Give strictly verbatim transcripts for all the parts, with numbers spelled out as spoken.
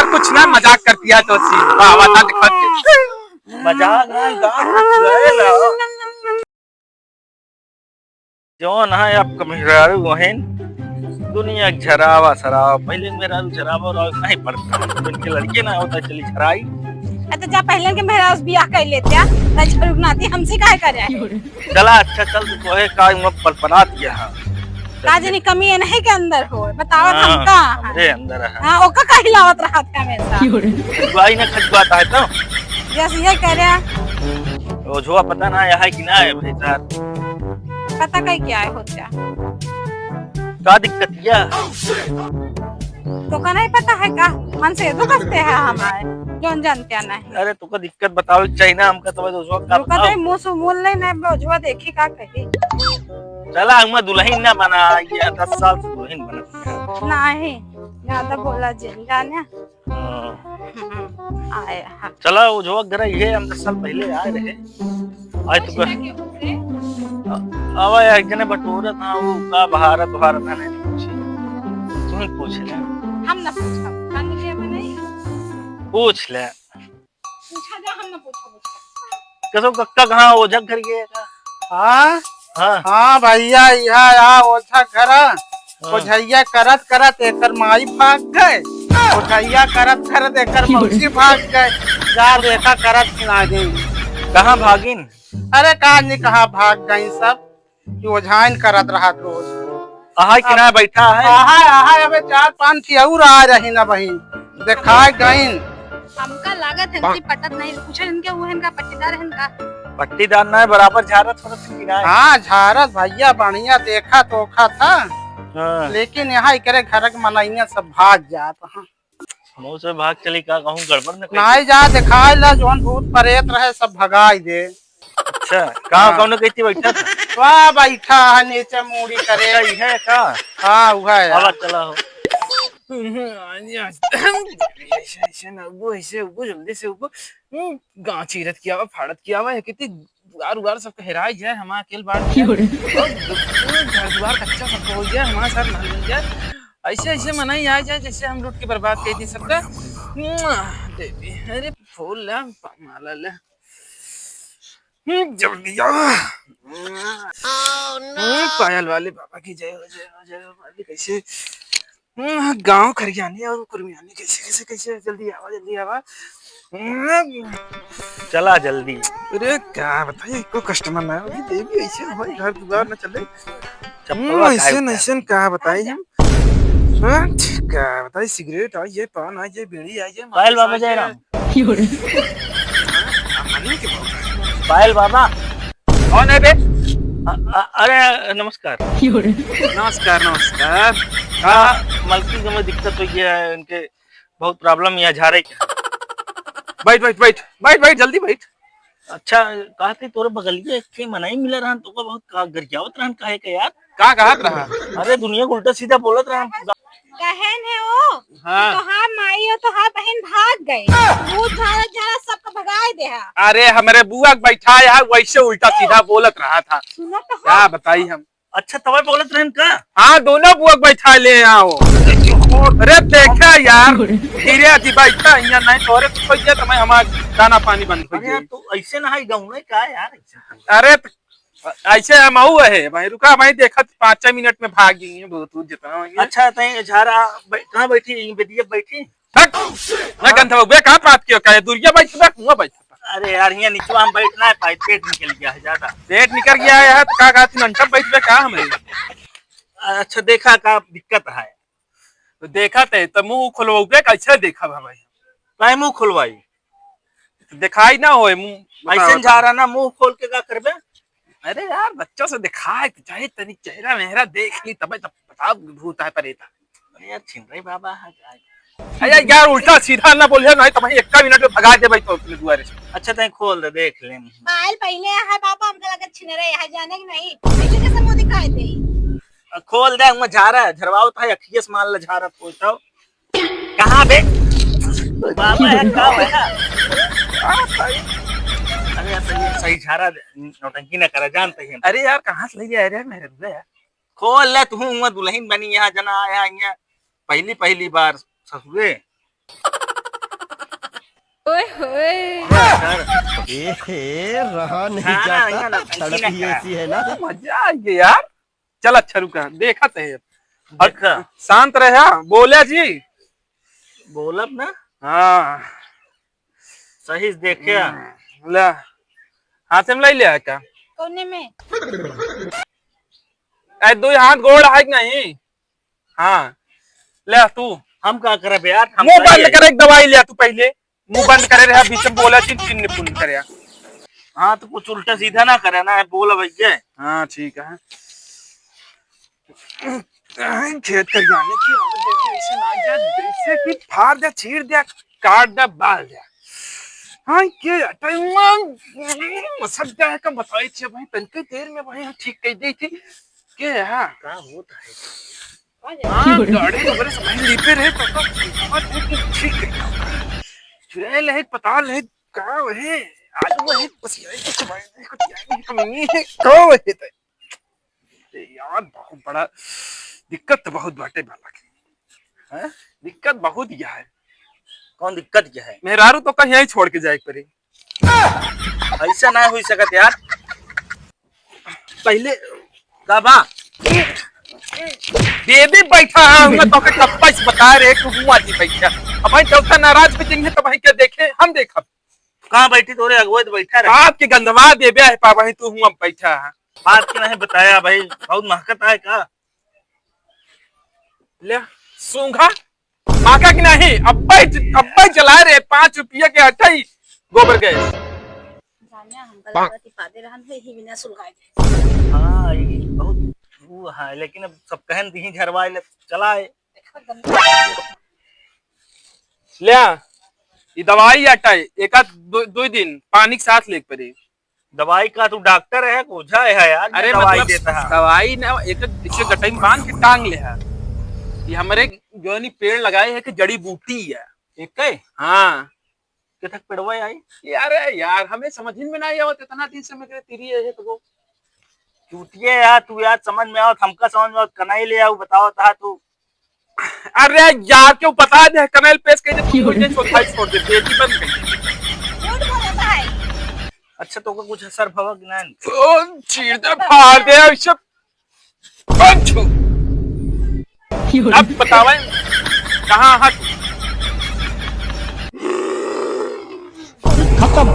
कुछ ना, मजाक करती है तो सी। वाह, वाह, ना दिखा के। मजाक ना, गाँव कुछ रहे ना। जौन है आपका मेहरारू वहीन, दुनिया के झरावा सरावा। पहिले मेहरारू झरावा और नहीं पड़ता। इनके लड़के ना होता, चली झराई। अरे तो जा पहिले के मेहरारू से बियाह कर लेते, ना झरुक नाती हमसे काहे करे? चला, अच्छा, चल, तू कहे का, मैं पनपनात गया, हाँ। का जनी कमी है नहीं के अंदर हो, बतावत हम हाँ, का है। हमरे अंदर है। हाँ, ओका का हिलावत रहत है हमेशा। खजुआई ना खजुआता है तो। जस ये करे। ओझवा पता ना है कि ना है भाई साहब। पता कई क्या है होत क्या? का दिक्कत है? तो का नहीं पता है का? मन से दुखते है हमारे, जौन जानते नहीं। अरे, तो का दिक्कत बतावे के चाहिए ना हमका, तो ओझवा का रुका बताओ? नहीं, मुंह से बोल ले, नहीं, ओझवा देखी का कही। चला, हम दुल्हन ना बना, ये दस साल से दुल्हन बनत है। नहीं, ज्यादा बोला जिन, जाने। हाँ। हम्म, आए, हाँ। चला, ओझवा घर ये हम दस साल पहिले आए रहे। आज तो पूछना का? क्यों पूछे? अ-, अब एक जने बटोरत, हाँ, वो का बहारत, बहारत है, नहीं पूछी। तुम पूछ ले। हम ना पूछब, हम ये में नहीं। पूछ ले। पूछा जा, हम ना पूछब। कसो कक्का कहाँ ओझा घर गए का? हाँ? हाँ। हाँ भैया, यहाँ आ ओझा घर। हाँ। ओझैया करत करत एकर माई भाग गए, ओझैया करत करत एकर मौसी भाग गए। जा देखा करत कि नाही। कहाँ भागिन? अरे का नहीं, कहाँ भाग गई सब, कि ओझाइन करत रहत रोज। अहाय कि ना बैठा है? अहाय, अहाय, अबे चार पांच ठे और आ रही ना बहिन, देखा गईन। हमका लागत है इनकी पटत नहीं, पूछे इनके, वो इनका पट्टीदार है इनका। पट्टीदार ना है, बराबर झारत होत है कि ना है? हाँ, झारत भैया, बढ़िया देखा तोखा था। हाँ। लेकिन यहाँ एकरे घर के मनैया सब भाग जात हैं। मुँह से भाग चली का कहूँ, गड़बड़ न कही। नाई जा, दिखाई ला, जौन भूत प्रेत रहे, सब भगाई दे। अच्छा, का हाँ। कौनो कहती बैठा था? वाह, बैठा है नीचे मूड़ी करे। अच्छा, ई है का? हाँ, उहै है। अब चला हो। ऐसे, ऐसे ना उगो, ऐसे उगो, जल्दी से उगो। हम्म, गाँव चीरत किया हुआ, फाड़त किया हुआ है, कितनी दुआर उआर सबके हेराई जाए, हमारा अकेल बाढ़ जाए। क्यों रे? और दु-, घर दुआर कच्चा सबका हो जाए, हमारा साथ महल बन जाए। ऐसे, ऐसे मनई आ जाए, जैसे हम लूट के बर्बाद कर दी सबका। मुआ, देवी, अरे फूल ले, पा-, माला ले। हम्म, जल्दी आ। हम्म, पायल वाले बाबा की जय हो, जय हो, जय हो, मालिक, कैसे हम्म, गाँव खरियानी और कुर्मियानी, कैसे, कैसे, कैसे, जल्दी आवा, जल्दी आवा। हम्म। चला जल्दी। अरे का बताई, एको customer ना आवे, देवी ऐसे हमारे घर दुआर न चले। चप्पलवा हम्म, ऐसे न, ऐसे न का बताई हम। हाँ, का बताई, सिगरेट आई है, पान आई है, बीड़ी आई है, पायल बाबा आई है। जयराम। पायल बाबा। कौन है बे? अ-, अ-, अरे, नमस्कार। नमस्कार, नमस्कार। हाँ, मलकिन के में दिक्कत हो गया है, इनके बहुत problem यहाँ झारे के। बैठ, बैठ, बैठ, बैठ, बैठ, जल्दी बैठ। अच्छा, कहते तोरे बगलिया एक ठे मनई मिला रहन, तो बहुत का गरियावत रहन, काहे के यार? का कहत रहा? अरे, दुनिया को उल्टा सीधा बोलत रहन। कहन है वो, हाँ। तोहार माई और तोहार बहिन भाग गई। भूत झाड़ा झाड़ा सबको भगाए दे हा। अरे, हमरे बुआ के बैठाए हा, वैसे उल्टा सीधा बोलत रहा था। सुनो तो का हाँ। बताई हम? अच्छा, तबे बोलत रहन का? हाँ, दोनों बुआ के बैठा ले आओ। अरे, देखा यार, धीरे अति बैठा, यहाँ नहीं तोरे कुछ हो गया, तो मैं हमार दाना पानी बंद हो अरे यार, गया। तू ऐसे ना है, गाँव में का यार, ऐसे? अरे, त-, ऐसे हम आऊ है भाई, रुका भाई, देखा पाँच मिनट में भाग गई है, बहुत, बहुत जितना हो गया। अच्छा, तई झारा बै-, कहाँ बैठी? यहीं बेदिया बैठी? हट! ना गंधवा, बे कहाँ बात कियो, का दुरिया बैठ बे, हुआ बैठ। अरे यार, हियाँ निचवा हम बैठ ना पाए, पेट निकल गया है ज्यादा। पेट निकल गया है, तो का कहती नंटप बैठ बे का हमें? अच्छा, देखा का दिक्कत है। तो देखा ते, तो मुँह खोलवाऊ बे, कैसे देखा भाई? काहे मुँह खोलवाई? तो दिखाई ना होए, मुँह ऐसे बताओ। जा रहा ना, मुँह खोल के का करबे? अरे यार, बच्चों से दिखाए तो चाहे, तनी चेहरा मेहरा देख ली, तबे तब बताओ भूत है, प्रेत है। अरे यार, छिनरे बाबा है, का है? अरे यार, उल्टा सीधा ना बोलिए, नहीं तो मैं एक मिनट में भगा दे भाई तो अपने दुआरे से। अच्छा, तैं खोल दे, देख ले। पायल पहले है बाबा, हमका लगा छिनरे है, जाने कि नहीं? ऐसे कैसे मुँह दिखाए दे? आ, खोल दे, मैं झारा है, झरवाओ तो है, अखिए से मान ले झारा कोई तो। कहाँ बे? बाबा है, का भैया? अरे यार, सही, सही झारा दे, नौटंकी ना करा, जानते हैं। अरे यार, कहाँ से ले आए रे मेरे दुल्हा यार? खोल ले, तू हुआ दुल्हन बनी यहाँ, जना आया यहाँ, पहली, पहली बार ससुरे। ओए होए। ए, हे, रहा नहीं हाँ, जाता। यहाँ ना, सड़क ही ऐसी है ना। मजा आ गया यार। चल अच्छा रुका, देखत है। देखा। शांत रहे, हाँ, बोले जी। बोलब ना। हाँ। सही से देखे। हम्म, ले। हाथ में ले लिया का? कौने में? ए, दो हाथ गोड़ है कि नहीं? हाँ। ले तू। हम का करब यार? हम मुंह बंद करे, एक दवाई ले तू पहले। मुंह बंद करे रहे, बीच में बोला, चिन चिन निपुन करे। हाँ, तो कुछ उल्टा सीधा ना करे ना, बोला भैया। हाँ, ठीक है। खेत कर जाने की आवाज देगी, ऐसे ना जा, जैसे कि फाड़ दे, चीर दे, काट दे, बाल दे। हाँ, के टाइम मसक जाए का बताई छे भाई, तनके देर में भाई हम ठीक कह दी थी। के है? का होता है? हाँ, गाड़ी तो बड़े समय लिपे रहे, तो, तो, तो, तो, ठीक है। चुड़ैल है, पताल है, का है? आलू है, बस यही कुछ भाई, कुछ यही कमी है, का है ते? ए यार, बहुत बड़ा दिक्कत तो बहुत बाटे बालक। हैं? दिक्कत बहुत यह है। कौन दिक्कत क्या है? मेहरारू तो कहीं यहीं छोड़ के जाए के पड़ी। ऐसा ना हो सकत यार। पहले का बा? बेबी बैठा है, हमने तो के कब से बता रहे कि हुआ जी बैठा। अब भाई चौथा नाराज हो जाएंगे तो भाई क्या देखे? हम देखब। कहाँ बैठी? तोरे अगुआ तो बैठा रहे। आपके गंधवा देबे है पा, वहीं तू हुआ बैठा है। बात के नहीं बताया भाई, बहुत महकत है का? ले, सूंघा। माका कि नहीं? अब्बे ज-, अब्बे जलाए रहे पाँच रुपया के अटई गोबर गैस। जानिया, हमका लगत ही पादे रहन है, ही बिना सुलगाए दे। हाँ, ये बहुत वो है, लेकिन अब सब कहन दी झरवाए ले, चलाए। ले, ई दवाई अटई, एक आध दो, दो दिन पानी के साथ लेके पड़ी। दवाई का तू डॉक्टर है, ओझा है यार, अरे दवाई मतलब देता है। दवाई ना, एक इसे गटई में बांध के टांग ले है। ये हमरे जो है नी पेड़ लगाए है कि जड़ी बूटी है। एक है? हाँ। कितक पेड़वा आई? अरे यार, हमें समझ में ना आवत, इतना दिन से मैं तेरी है तो वो। चूतिया यार, तू यार समझ में आवत, हमका समझ में आवत, कनाई ले आओ, बताओ ता तू। अरे यार, क्यों बता दे, कनैल पेश कह दे, तू मुझे चौथाई छोड़ दे, बेटी बन गई। झूठ बोलता है। अच्छा, तो का कुछ असर भवा कि नहीं? ओ, चीर दे, फाड़ दे, सब बंद छो। अब बतावे, कहाँ हट? खत्म।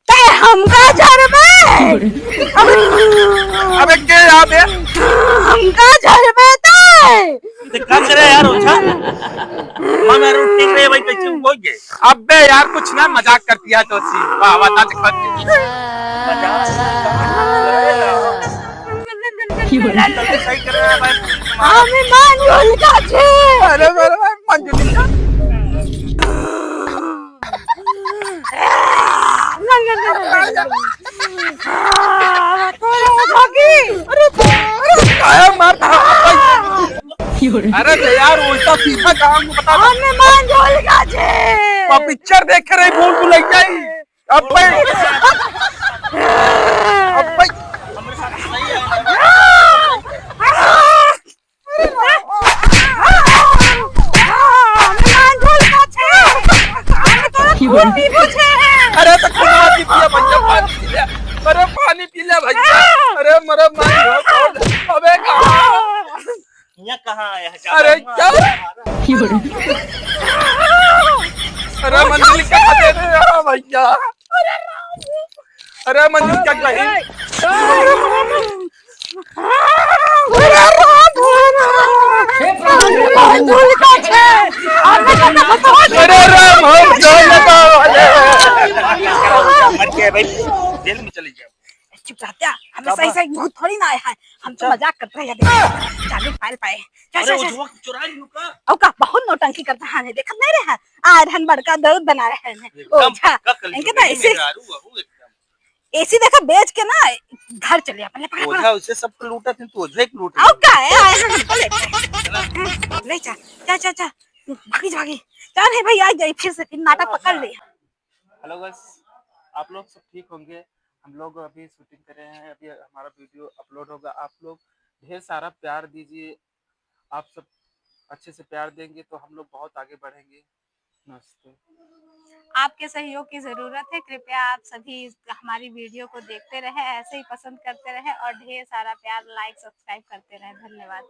ते हमका झरबे? अबे के यहाँ पे? हमका झरबे ते? ते का करे यार, ओझा? माँ मेरे ठीक रहे भाई, कैसे हो गए? अबे यार, कुछ ना, मजाक करती है तो सी। वाह, वाह, ताज खा के। मजाक। सही कर रहा है भाई। हमें मांगोल का छे। अरे, अरे, अरे, मंजुली का। अरे, अरे, काया मार। अरे, तो यार, उल्टा सीधा काम को बता। हमें मांगोल का छे। वो पिक्चर देख रहे, भूल भुलैया ही। अब भाई, अब भाई। अरे तो खुनवा पी लिया भैया, पानी पी लिया। अरे पानी पी लिया भैया। अरे मरे मार। अबे कहाँ? यहाँ कहाँ आया है? अरे क्या? अरे मंजुली का दे दे यार भैया। अरे मंजुली का कहीं? अरे राम, हम जान बताओ। मर गया भाई, जेल में चले गया। चुप रहते हैं, हमें का सही बा? सही भूत थोड़ी ना आया है, हम तो अच्छा। मजाक करते हैं, देख, चाबी फाइल पाए। चल, अरे, चल, वो चल। जुआ चुरा लियो का? अब का बहुत नौटंकी करता है, देखत नहीं रहे हैं, आए रहन बड़का दौद बना रहे हैं। एकदम ओझा, पक्का कल इनके तो जुगेली ऐसे मेहरारू बहू एकदम। एसी देखा बेच के ना घर चले अपन, ले पकड़, ओझा पकड़। उसे सब लूटा थे, तू ओझा एक लूट अब ले। का है, आए हैं हमको लेते हैं। ले जा, जा, जा, जा, भागी, भागी। जा रे भाई, आ जाए फिर से, फिर नाटक पकड़ ले। Hello guys, आप लोग सब ठीक होंगे। हम लोग अभी शूटिंग कर रहे हैं, अभी हमारा वीडियो अपलोड होगा। आप लोग ढेर सारा प्यार दीजिए, आप सब अच्छे से प्यार देंगे तो हम लोग बहुत आगे बढ़ेंगे। नमस्ते। आपके सहयोग की जरूरत है। कृपया आप सभी हमारी video को देखते रहें, ऐसे ही पसंद करते रहें और ढेर सारा प्यार, like, subscribe करते रहें। धन्यवाद।